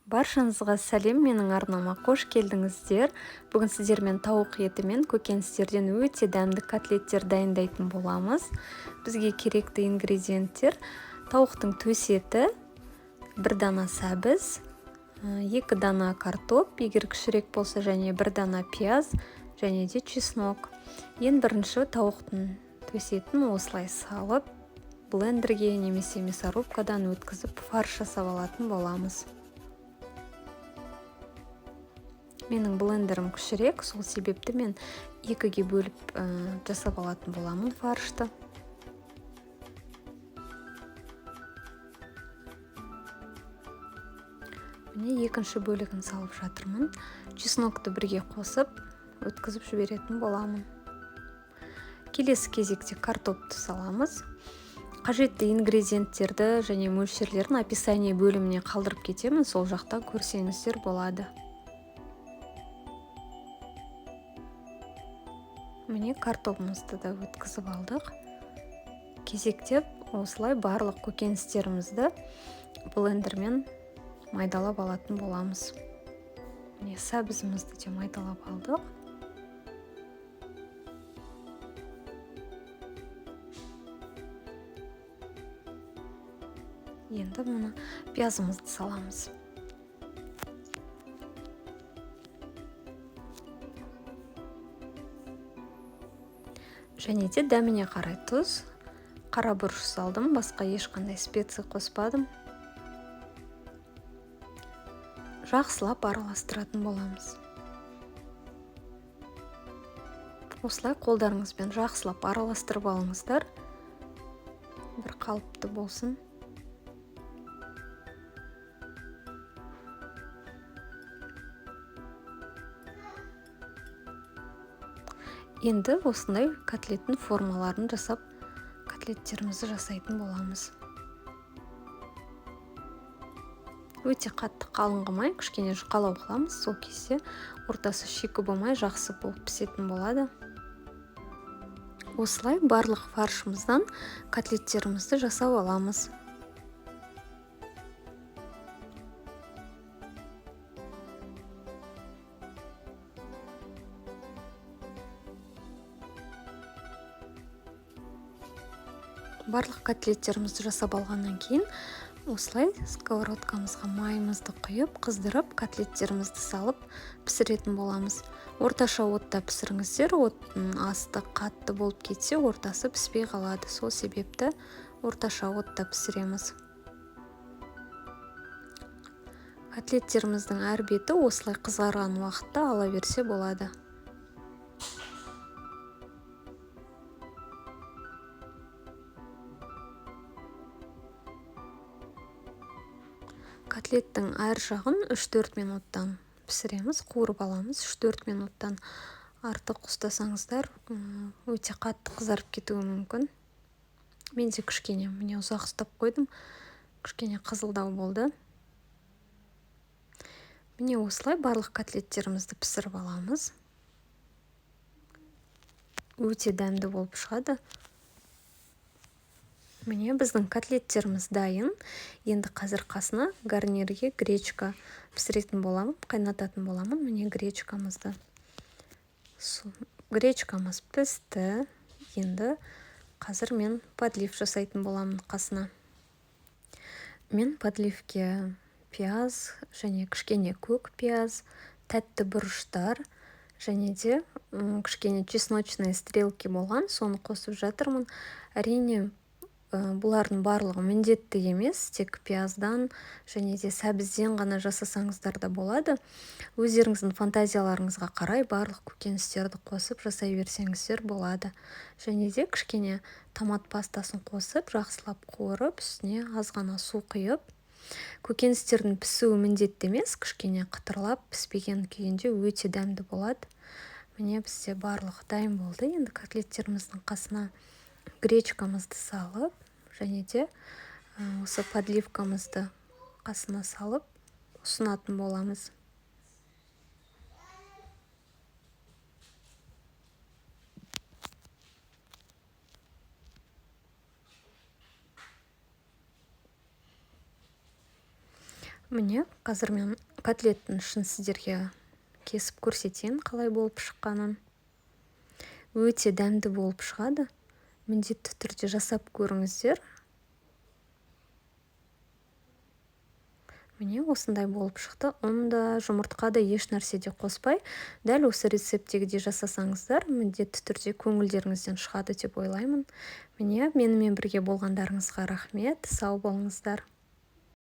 Баршаңызға сәлем, менің арнама қош келдіңіздер. Бүгін сіздермен тауық еті мен көкөністерден өте дәмді котлеттер дайындайтын боламыз. Бізге керекті ингредиенттер: тауықтың төс еті, 1 дана сәбіз, 2 дана картоп, егер кішірек болса, және 1 дана пияз, және де чеснок. Ең бірінші тауықтың төс етін осылай салып, блендерге немесе мясорубкадан өткізіп фарш жасап алатын боламыз. Менің блендерім кішірек, сол себепті мен екіге бөліп жасап алатын боламын фаршты. Міне екінші бөлігін салып жатырмын. Чеснокты бірге қосып, өткізіп жіберетін боламын. Келесі кезекте картопты саламыз. Қажетті ингредиенттерді және мөлшерлерін описание бөліміне қалдырып кетемін, сол жақта көрсеңіздер болады. Міне картопымызды да өткізіп алдық. Кезектеп осылай барлық көкөністерімізді блендермен майдалап алатын боламыз. Міне сәбізімізді де майдалап алдық. Енді мұны пиязымызды саламыз. Және де дәміне қарай тұз, қара бұрыш салдым, басқа ешқандай специя қоспадым. Жақсылап араластыратын боламыз. Осылай қолдарыңызбен жақсылап араластырып алыңыздар. Бір қалыпты болсын. Енді осындай котлеттің формаларын жасап, котлеттерімізді жасайтын боламыз. Өте қатты қалың қылмай, кішкене жұқалау қыламыз. Сол кезде ортасы шикі болмай, жақсы болып пісетін болады. Осылай барлық фаршымыздан котлеттерімізді жасап аламыз. Барлық котлеттерімізді жасап алғаннан кейін осылай сковородкамызға майымызды құйып, қыздырып, котлеттерімізді салып пісіретін боламыз. Орташа отта пісіріңіздер, оттың асты қатты болып кетсе, ортасы піспей қалады. Сол себепті орташа отта пісіреміз. Котлеттеріміздің әр беті осылай қызарған уақытта ала берсе болады. Котлеттің әр жағын үш-төрт минуттан пісіреміз, қуырып аламыз. Үш-төрт минуттан артық ұстасаңыздар, өте қатты қызарып кетуі мүмкін. Мен де кішкене, міне ұзақ ұстап қойдым, кішкене қызылдау болды. Міне осылай барлық котлеттерімізді пісіріп аламыз. Өте дәмді болып шығады. Міне біздің котлеттеріміз дайын. Енді қазір қасына гарнирге гречка пісіретін боламын, қайнататын боламын. Міне гречкамызды. Гречкамыз пісті. Енді қазір мен подлив жасайтын боламын қасына. Мен подливке пияз және кішкене көк пияз, тәтті бұрыштар және де кішкене чесночные стрелки болған, соны қосып жатырмын. Әрине, бұлардың барлығы міндетті емес, тек пияздан және де сәбізден ғана жасасаңыздар да болады. Өздеріңіздің фантазияларыңызға қарай барлық көкөністерді қосып жасай берсеңіздер болады. Және де кішкене томат пастасын қосып, жақсылап қуырып, үстіне аз ғана су құйып, көкөністердің пісуі міндетті емес, кішкене қытырлап піспеген күйінде өте дәмді болады. Міне бізде барлығы дайын болды. Енді котлеттеріміздің қасына гречкамызды салып, және де осы подливкамызды қасына салып ұсынатын боламыз. Міне, қазір мен котлеттің ішін сіздерге кесіп көрсетейін, қалай болып шыққанын. Өте дәмді болып шығады, міндетті түрде жасап көріңіздер. Міне, осындай болып шықты. Ұн да, жұмыртқа да, еш нәрсе де қоспай, дәл осы рецепттегідей жасасаңыздар, міндетті түрде көңілдеріңізден шығады деп ойлаймын. Міне, менімен бірге болғандарыңызға рахмет, сау болыңыздар.